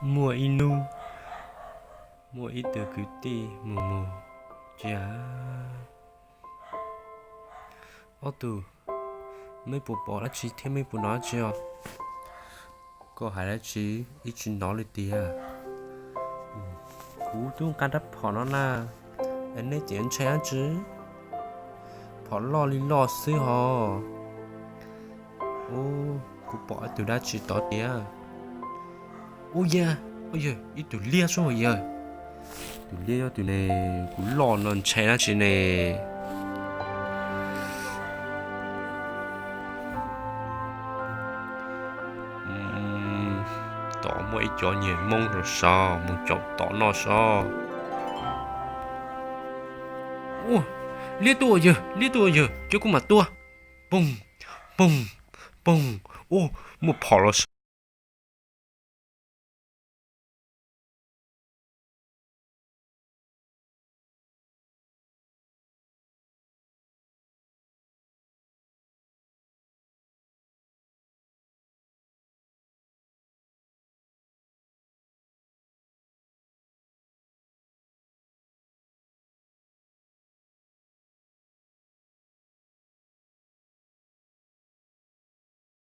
Muaj ib hnub, muaj ib tug kwv tij mus mus, cia, ob tug, mej puas pom dab tsi thiab mej puas hnov dab tsi os? Koj hais dab tsi, ib tsis hnov li tiag. Kuv twb nqa rab phom no na, es nej tseem ntshai dab tsi? Phom loj li loj xwb hos. Ub, kuv pom ib tug dab tsi tod tiag. Ub yag, yog ib tug liab sub yawg. Tus liab nyob twg ne? Kuv loj no ntshai dab tsi ne? Tom muaj ib cov nyuag Hmoob rau sov mus caum tom noj sov. Ua, liab tuaj yawg, liab tuaj yawg, cov kuv mam tua. Poog, poog, poog. Ua, muaj phom los